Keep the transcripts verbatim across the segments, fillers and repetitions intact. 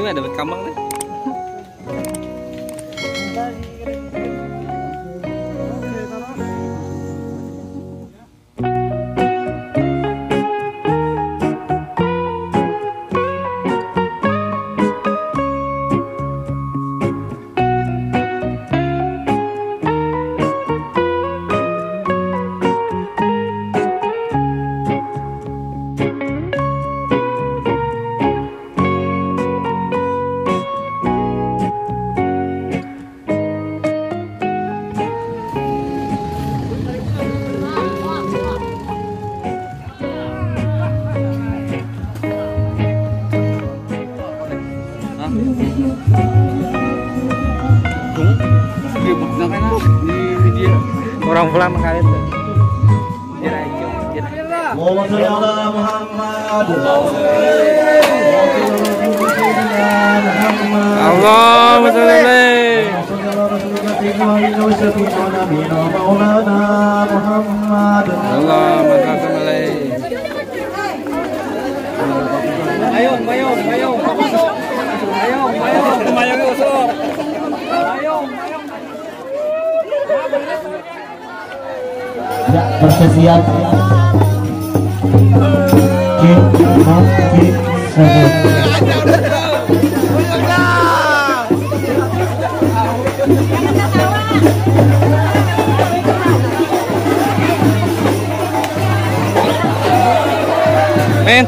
Dapat kambang nih. Orang pulang mengkalit. Allahumma sholli ala Muhammad. Allahumma sholli alaihi. Allahumma sholli ala Rasulika Sayyidina wa Nabiyina wa Maulana Muhammad. Allahumma sholli alaihi. Mayung, mayung, mayung. Mayung, mayung. Mayung, mayung. Ya, bersiap. Cek, cek, satu. Men.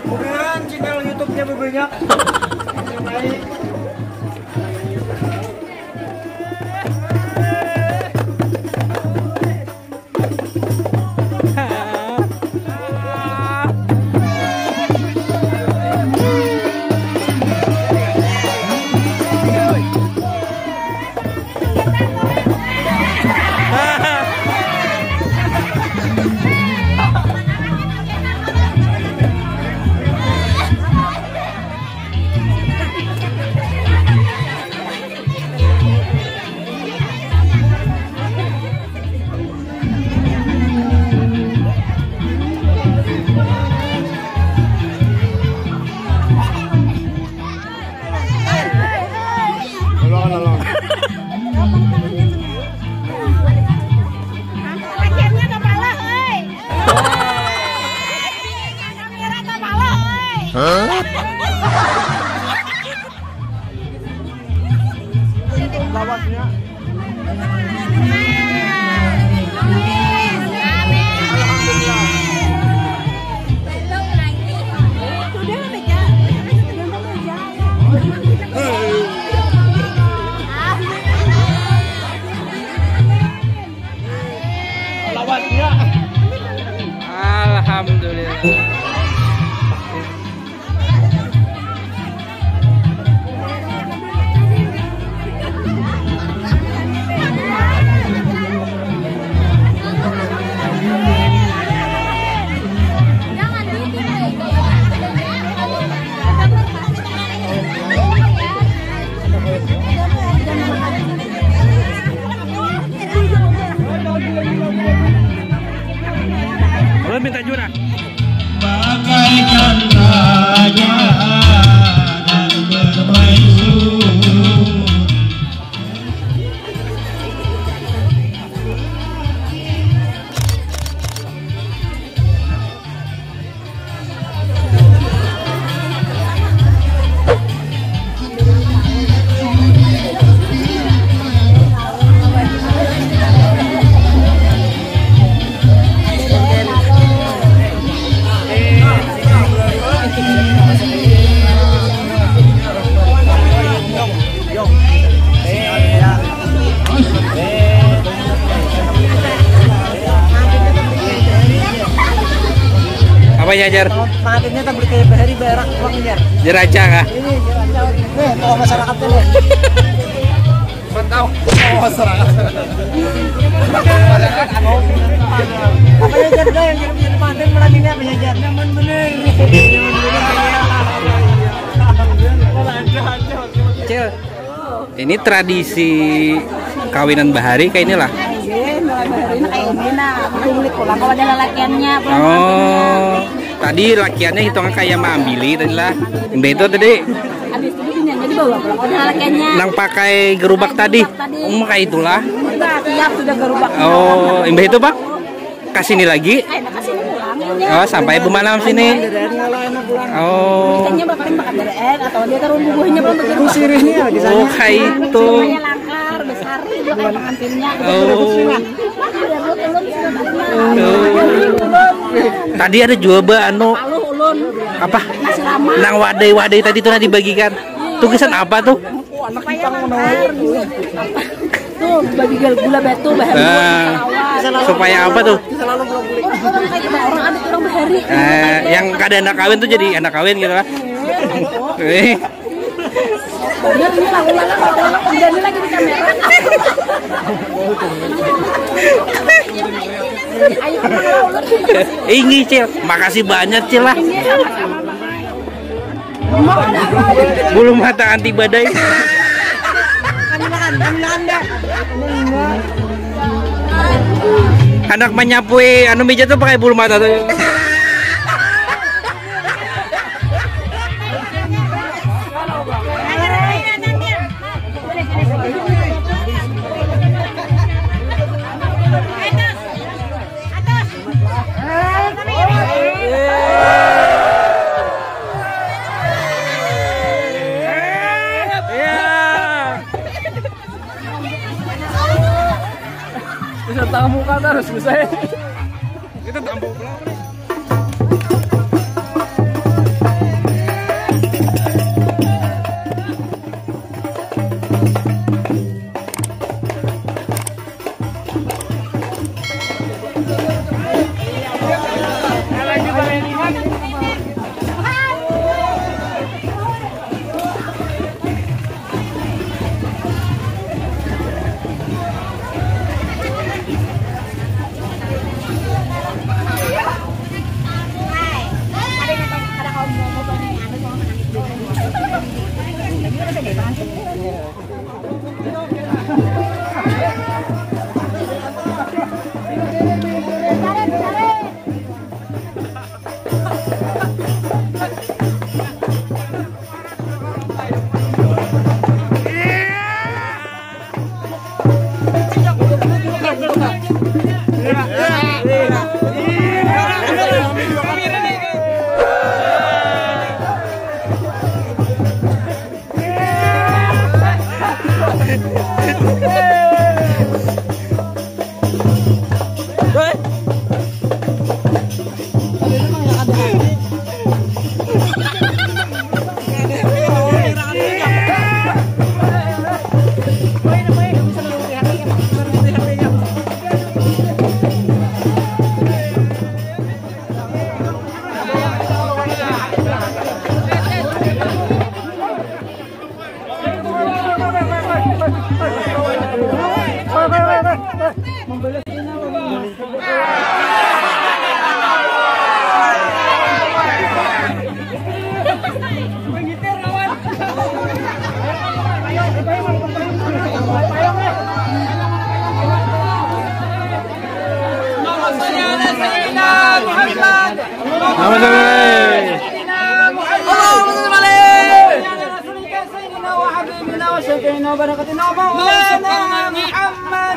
Mudahan channel YouTube-nya bebanyak. Akhirnya kepala, hei. Kamera kepala, hei. Lawasnya. Alhamdulillah. Ulun minta jurah. Ya, Jar. Kalau pengantinnya tak boleh kayak bahari berak uang, Jar. Jeraca kah? Ini Jeraca. Nih, tokoh masyarakatnya nih. Mantau. Tokoh masyarakat. Apa ya, Jar? Dah, yang jadi pengantin malam ini apa ya, Jar? Nyaman bener. Cil. Ini tradisi kawinan bahari kayak inilah. Iya, mulai bahari ini kayak ini nah. Kulit pulang kalau ada lalakiannya, pulang pengantinnya. Oh, tadi lakiannya hitungan kayak maambili tadi lah. Mbak itu tadi. Habis itu biniannya dibawa pulang kalau ada lalakiannya. Nang pakai gerubak tadi. Gerubak tadi. Hmm, kayak itulah. Sudah siap, sudah gerubak. Oh, imbah itu, Pak? Ke sini lagi? Kayak ke sini pulang. Oh, sampai Bu Manam sini. Oh. Misalnya berapa kali makan D R N atau dia taruh bubuhannya belum begitu. Sirihnya di sana. Oh, kayak itu. Kayak langkar, besar, itu kayak pengantinnya. Oh. Tadi ada juga, Ba, anu, Paluh ulun. Apa? Nasi ramak. Nang wadai-wadai tadi tuh, nah, dibagikan. Tuh, kesan apa tuh? Oh, anak kita mau nawar. Tuh, bagi gula batu, bahan. Nah, supaya apa tuh? Orang, orang kayak gitu, orang adat, orang bahari. Eh, yang kada anak kawin tuh jadi anak kawin gitu lah. Eh. Udah, ini lah, ulang, ulang, ulang. Udah, ini lagi di kamera. Ayo, ulang, ulang. Inggi, Cil. Makasih banyak, Cil lah. Bulu mata anti badai. Anak menyapui anu meja tuh pakai bulu mata tuh. Bisa tamu kata harus bisa. Kita tampuk pulang. Allahumma shalli. Sayyidina wa habibina wa syafi'ina wa barakatina wa maulana Muhammad.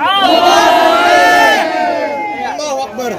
Allahu Akbar.